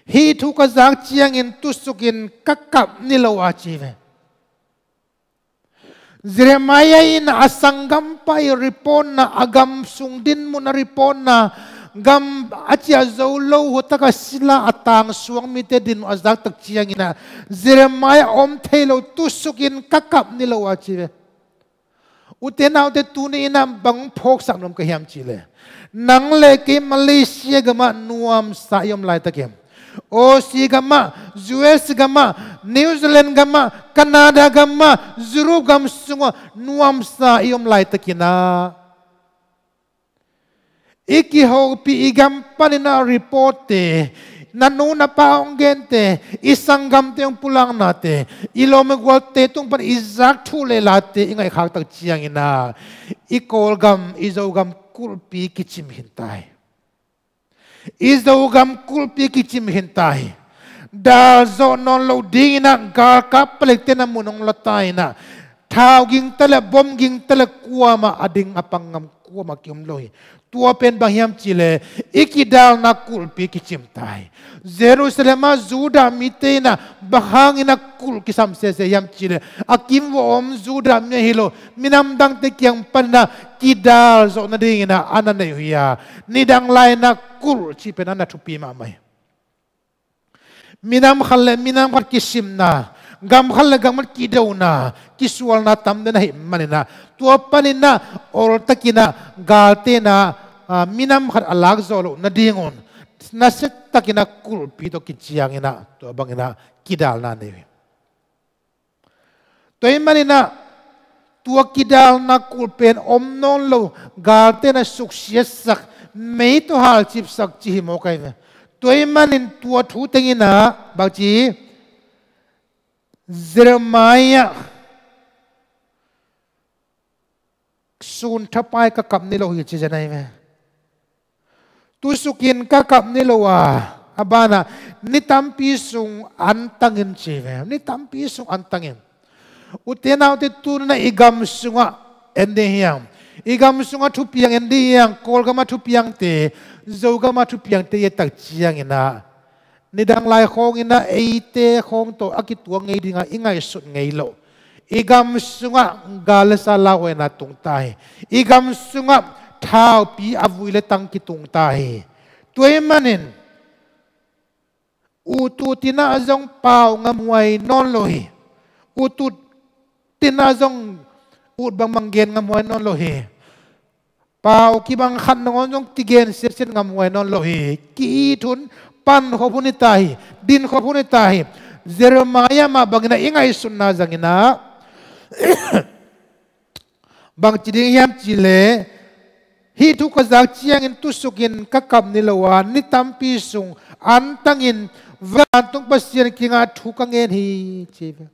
hih thu ka zak ciangin tusukin ka kap ni lo a ci ve. Jeremiah in a sanggampa i report na, a gam sung dinmun a report na, gam a ciah zo lo, hutaka sila a tangsuang mite dinmun a zaktak ciangin ah, Jeremiah om thei lo, tusukin ka kap ni lo a ci ve. Ute naute, tuni in ah bang phawksak nuam ka hiam cih leh, nang le kei Malaysia gamah nuamsa i om laitak hi. Aussie gamah, U S gamah, New Zealand gamah, Canada gamah, Europe gam sungah nuamsa i om laitak in ah, i kihopih i gam panin ah report te, na nu na pa hong gente, i sanggamte hong pulaknate, i lawm i gualte tung pan i zak thu le late i ngaihkhaktak ciangin ah, i Kawlgam, i Zogam kulhpi kicim khin ta hi. I Zogam kulhpi kicim khin ta hi. Dal zawh nawn loh dingin ah galkap palekte na mun hong la ta in ah, thau gingta le bom gingta le kuamah a ding a pang ngam kuamah ki-om lo hi. Tua pen bang hiam cih leh, i kidalna kulhpi kicim ta hi. Jerusalem ah Judah mite in ah bang hangin ah kulh kisam sese hiam cih leh, a kim va om Judah mi ahi lo, minam dangte kiang panin ah kidal zawh nadingin ah a na neih uh hi a, nidang lai-in ah kulh cih pen a na thupi mahmah hi. Minam khat le minam khat kisimna, gam khat le gam khat kidona, kisualna tam den ahih manin ah, tua panin ah oltakin ah galte in ah, ah, minam khat a lak zawh loh nadingun, nasiatakin ah kulhpi tawh kiciangin ah, tua bangin ah kidalna nei uh hi. Tua ahih manin ah, tua kidalna kulh pen om nawn lo, galte in ah suksiatsak, mei tawh halcipsak cih hi mawk ahi ve. Tua ahih manin tua thu teng in ah, bang ci, Jeremiah sun thapai ka kap ni lo hi ci zen ahi ve. Tusukin ka kap ni lo a, a banah ni tampi sung antangin ci ve. Ni tampi sung antangin. Ute naute, tuni in ah i gam sungah en ding hiam? I gam sungah thupiang en ding hiam? Kawlgam ah thupiangte, Zogam ah thupiangte i et tak ciangin ah, nidang lai khawngin ah eite khawng tawh a kituak ngei dingah i ngaihsut ngei loh, i gam sungah gal le sa lauhuaina tung ta hi. I gam sungah thaupi a vui le tang kitung ta hi. Tua ahih manin, ut ut in ah zong pau ngamhuai nawn lo hi. Ut ut in ah zong ut bangbang gen ngamhuai nawn lo hi. Pau kibang khat nangawn zong kigen siatsiat ngamhuai nawn lo hi. Ki-it hun, pan khop hun hi ta hi. Din khop hun hi ta hi. Jeremiah mah bangin ah i ngaihsutna zangin ah, bang ci ding hiam cih leh, hih thu ka zak ciangin tusukin ka kap ni lo a, ni tampi sung antangin vantung Pasian kiangah thu ka ngen hi ci ve.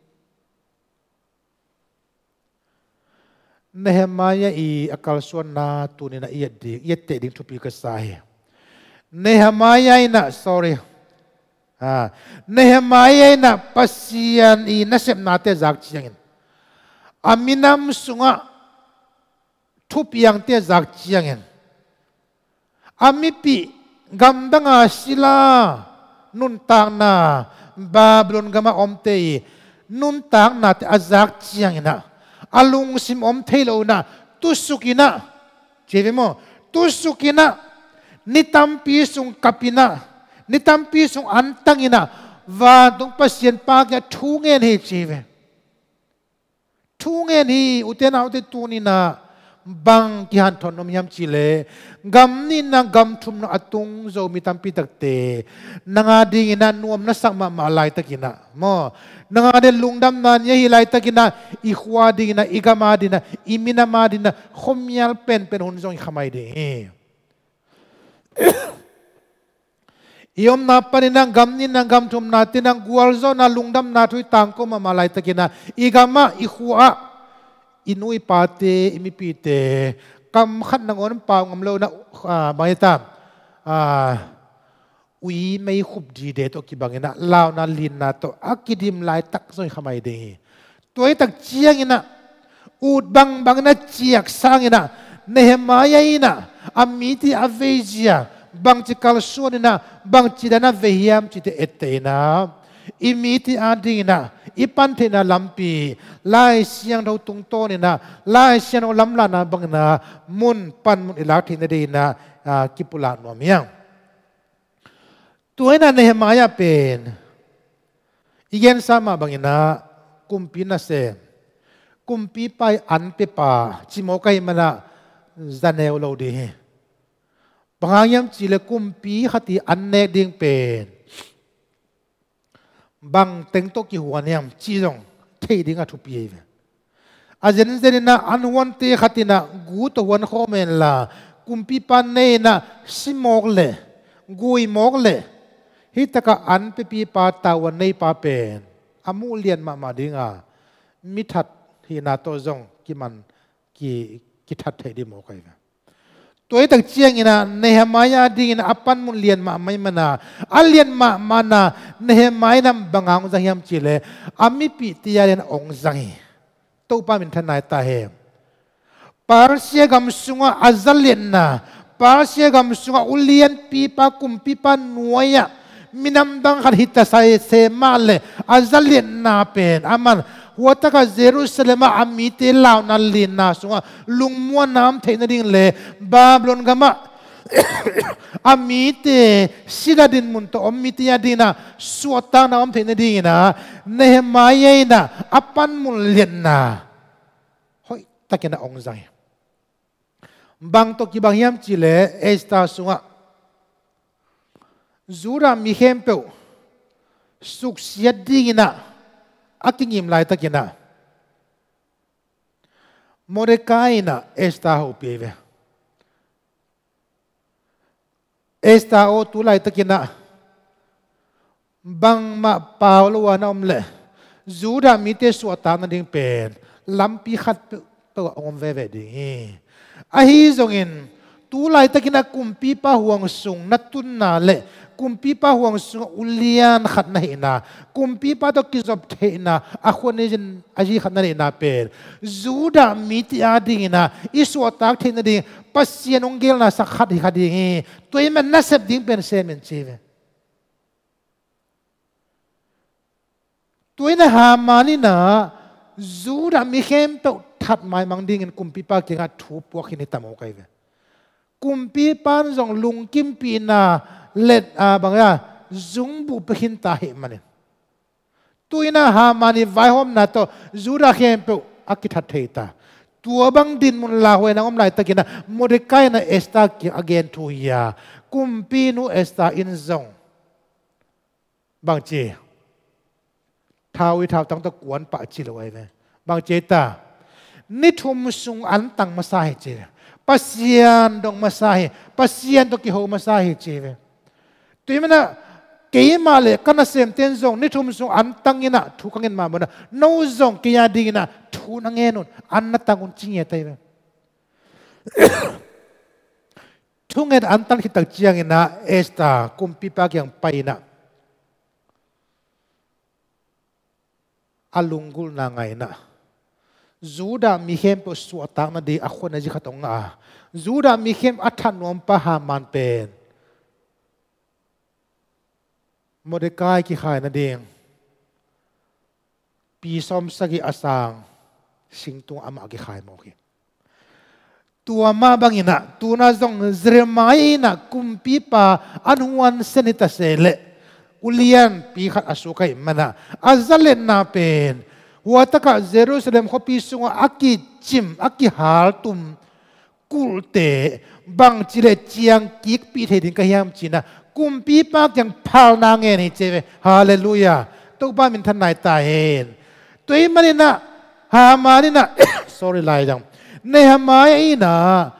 Nehemiah i a kalsuanna tuni in ah i et ding, i etteh ding thupi ka sa hi. Nehemiah in ah, sorry. Ah, Nehemiah in ah Pasian i nasepnate zak ciangin, a minam sungah thupiangte zak ciangin, a mipih gamdanga sila nuntakna, Babylon gamah omte i nuntaknate a zak ciangin ah, a lungsim om thei lo in ah, tusukin ah, ci ve maw, tusukin ah, ni tampi sung kap in ah, ni tampi sung antangin ah, vantung Pasian Pa kiangah thu ngen hi ci ve. Thu ngen hi. Ute naute, tuni in ah bang kihanthawn nuam hiam cih leh, gam nihna gam thumna a tung Zomi tampi takte, nang a dingin ah nuam na sak mahmah laitakin ah maw, nang a dingin lungdamna ni ahi laitakin ah, i khua dingin ah, i gam a dingin ah, i minam a dingin ah khuamial penpen hun zong i khamai ding hi. I omna panin ah gam nihna gam thumnate in ah gualzawhna lungdamna thu i tangko mahmah laitakin ah, i gamah, i khuaah, i nu i pate, i mipite kam khat nangawn pau ngam lo in ah, ah, bang hiam, ah, ui meikhup dide tawh kibang in ah launa linna tawh a kidim laitak zong hi kha mai ding hi. Tua hi tak ciangin ah ut bangbang in ah ciak sangin ah Nehemiah in ah a mite a veizia bangci kalsuan in ah bangci dan a vei hiam cihte etteh in ah i mite adingin ah i pantheihna lampi Lai Siangtho tungtawn in ah Lai Siangtho lamlahna bangin ah mun panmun i lak theih nadingin ah, ah, kipulak nuam hi hang. Tua in ah Nehemiah pen i gensa mah bangin ah kumpi nasem, kumpipa i an piapa cimawk ahih man ah za neu lo ding hi. Bang hang hiam cih leh kumpi khat i an nek ding pen bang teng tawh kihuan hiam cih zong theih ding a thupi hi ve. A zenzen in ah an huante khat in ah gu tawh huan khawm hen la, kumpipa nei in ah si mawk leh, gui mawk leh, hih tak ah an piapipa, tavuan neipa pen a muh lian mahmah ding a, mi that hihna tawh zong kiman, ki, kithat theih ding mawk ahi ve. Tua hi tak ciangin ah Nehemiah adingin a panmun lian mahmah ahih man ah, a lian mahmahna Nehemiah in ah bang hang hong zang hiam cih leh a mipihte adingin hong zang hi. Topa minthanna hi ta hen. Persia gam sungah a zaliatna, Persia gam sungah ulianpipa, kumpipa nuai-ah minam dang khat hi ta sese mah leh a zaliatna pen aman hua tak ah Jerusalem ah a mite launa linna sungah lungmuanna om theih nading leh Babylon gamah a mite sila dinmun tawh om mite adingin ah suahtakna om theih nadingin ah Nehemiah in ah a panmun liatna hoihtakin ah hong zang hi. Bang tawh kibang hiam cih leh Esther sungah Judah mi khempeuh suksiat dingin ah a kingim laitakin ah Mordecai in ah Esther hopih hi ve. Esther aw, tu laitakin ah bangmah pau lo a na om leh Judah mite suahtak nading pen lampi khat peuhpeuh ah hong om veve ding hi. Ahi zongin tu laitakin ah kumpipa huang sung na tunna leh kumpipa huang sungah ulian khat na hihna, kumpipa tawh kizop theihna a khuan a zi khat na neihna pen Judah mite adingin ah i suahtak theih nading Pasian hong gelna sak khat hi kha ding hi. Tua ahih man nasep ding pen sem in ci hi ve. Tua in ah Haman in ah Judah mi khempeuh that maimang dingin kumpipa kiangah thu puak khin hi ta mawk ahi ve. Kumpipa in zong lungkimpihna let a bang a zungbuh pia khin ta ahih manin, tu in ah Haman i vaihawmna tawh Judah khempeuh a kithat thei ta. Tua bang dinmun lauhuaina om laitakin ah Mordecai in ah Esther kiang a gen thu hi a, kumpinu Esther in zong bangci, thau i thautang tawh kuan pah ci lo ahi ve. Bangci ta, ni thum sung an tang masa hi ci ve. Pasian dong masa hi, Pasian tawh kiho masa hi ci ve. Tua ahih man ah keimah leh ka nasemte'n zong ni thum sung an tang in ah thu ka ngen mah bangin ah no zong kei adingin ah thu na ngen un, an na tang un ci ngiat ahi ve. Thunget an tan khit tak ciangin ah Esther kumpipa kiang pai in ah a lunggulhna ngah in ah Judah mi khempeuh suahtak nading a khuan a zi khat hong ngah a, Judah mi khempeuh a that nuampa Haman pen Mordecai kikhai nading pi sawmsagih a sang singtung amah kikhai mawk hi. Tua mah bangin ah tu in ah zong Jeremiah in ah kumpipa an huan sen hi ta se leh ulianpi khat a suak ahih man ah a zaliatna pen hua tak ah Jerusalem khuapi sungah a kicim, a kihaltum kulhte bangci leh ciangkikpih thei ding ka hiam ci in ah kumpipa kiang phalna ngen hi ci ve. Halleluiah. Topa minthanna hi ta hen. Tua ahih manin ah Haman in ah sorry, lai dang, Nehemiah in ah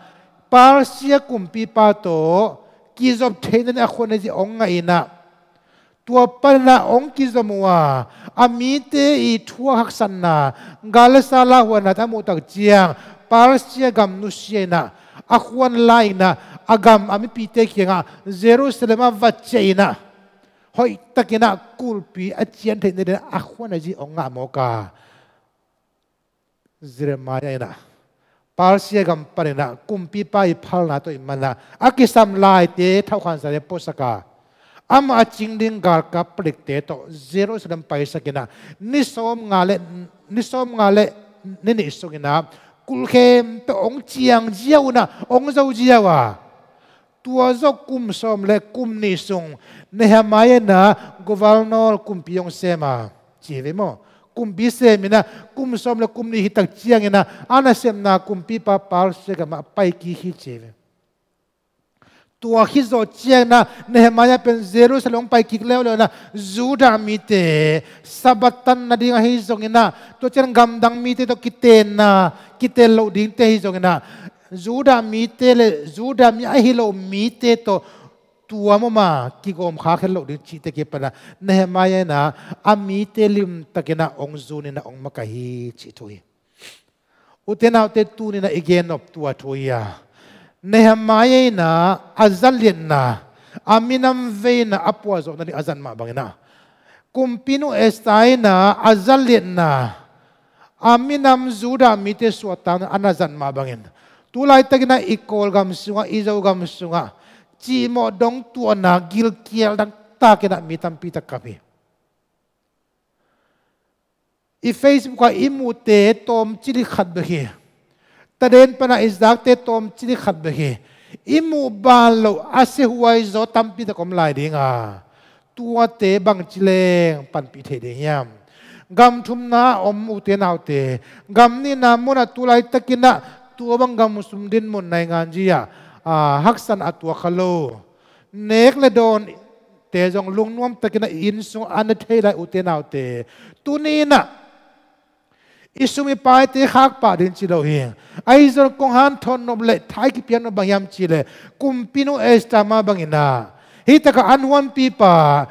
Persia kumpipa tawh kizop theihna ding a khuan a zi hong ngah in ah Tua panin ah hong kizom uh a, a mite i thuak haksatna, gal le sa lauhuaina te a muh tak ciang, Persia gam nusia in ah, a khuan la in ah, a gam a mipite kiangah Jerusalem ah va ciah in ah, hoihtakin ah kulhpi a cian theih nadingin a khuan a zi hong ngah mawk a, Jeremiah in ah Persia gam panin ah kumpipa i phalna tawh i man ah a kisam laite, thauhkhansa te puasak a, amah a cing ding galkap palikte tawh Jerusalem paisak in ah, ni sawmnga le, ni sawmnga le ni nih sungin ah kulh khempeuh hong ciang ziau in ah, hong zo ziau a. Tua zawh kum sawm le kum nih sung Nehemiah in ah governor, kumpi hong sem a, ci ve maw? Kumpi sem in ah kum sawm le kum nih hi tak ciangin ah a nasepna kumpipa Persia gamah pai kik hi, ci ve. Tua khit zawh ciangin ah Nehemiah pen Jerusalem hong pai kik leuleu in ah, Judah mite Sabbath tan nading ahi zongin ah, tua ciang gamdang mite tawh kitenna, kiten loh dingte ahi zongin ah, Judah mite le Judah mi ahi lo mite tawh tua mawma kigawm khak het loh ding cihte kipan ah Nehemiah in ah a mite limtakin ah hong zun in ah hong makaih hi, cih thu hi. Ute naute, tuni in ah i gen nop tua thu hi a, Nehemiah in ah a zaliatna, a minam veina a puahzawh nading a zat mah bangin ah, kumpi nu Esther in ah a zaliatna, a minam Judah mite suahtakna a na zat mah bangin, tu laitakin ah i Kawlgam sungah, i Zogam sungah cihmawh dong tuahna gilkial dangtakin ah mi tampi tak kap hi. I Facebook ah i muhte tawmcik khat bek hi. Taden pan ah i zakte tawmcik khat bek hi. I muh ban loh a siahuai zaw tampi tak om lai ding a, tuate bangci leng panpih theih ding hiam? Gam thumna a om ute naute, gam nihna mun ah tu laitakin ah tua bang gam sung dinmun naingan zi ah, a, haksatna a tuak kha lo, nek le dawnte zong lungnuamtakin ah i inn sungah a ne thei lai ute naute, tuni in ah i sum i paite khak pah ding ci lo hi. Ahi zong kong hanthawn nop le tha i kipiak nop bang hiam cih leh, kumpi nu Esther mah bangin ah, hih takah an huanpipa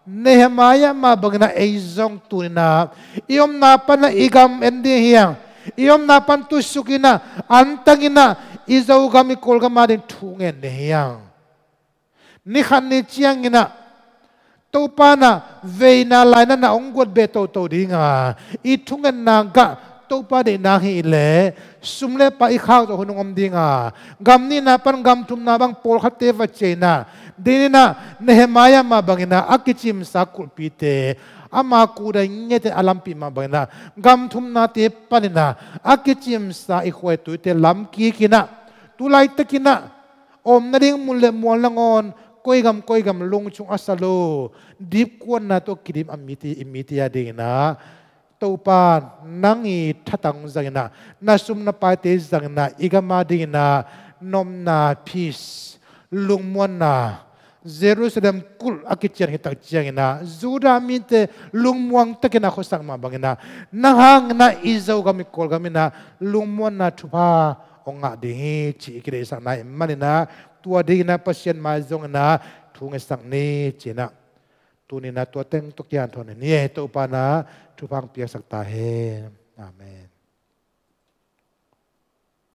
Nehemiah mah bangin ah ei zong tuni in ah i omna pan ah i gam en ding hi hang. I omna pan tusuk in ah, antang in ah, i Zogam, i Kawlgam ading thu ngen ding hi hang. Ni khat ni ciangin ah Topa in ah veina lainatna hong guat beh toto ding a, i thungetna gah Topa deihna hi leh sum le pai i khak zawh hun hong om ding a, gam nihna pan gam thumna bang pawlkhatte va ciah in ah, ding in ah Nehemiah mah bangin ah a kicimsa kulhpite, ama kudai ngete a lampih mah bangin ah gam thumnate panin ah a kicimsa i khuaituite lam kik in ah, tu laitakin ah om nading mun le mual nangawn, koi gam koi gam lungchung a sa lo, dipkuatna tawh kidim a mite, i mite adingin ah, Topa, nang i thatang zangin ah, na sum na paite zangin ah, i gam adingin ah nopna, peace, lungmuanna, Jerusalem kulh a kician hi tak ciangin ah, Judah mite lungmuang takin a khuasak mah bangin ah, nang hangin ah i Zogam, i Kawlgam in ah lungmuanna thupha hong ngah ding hi cih i kideihsakna ahih manin ah, tua dingin ah Pasian mai zongin ah thu ngetsak ni ci-in ah, tuni in ah tua teng tawh kiangah thawn ni. Topa in ah thupha hong piaksak ta hen. Amen.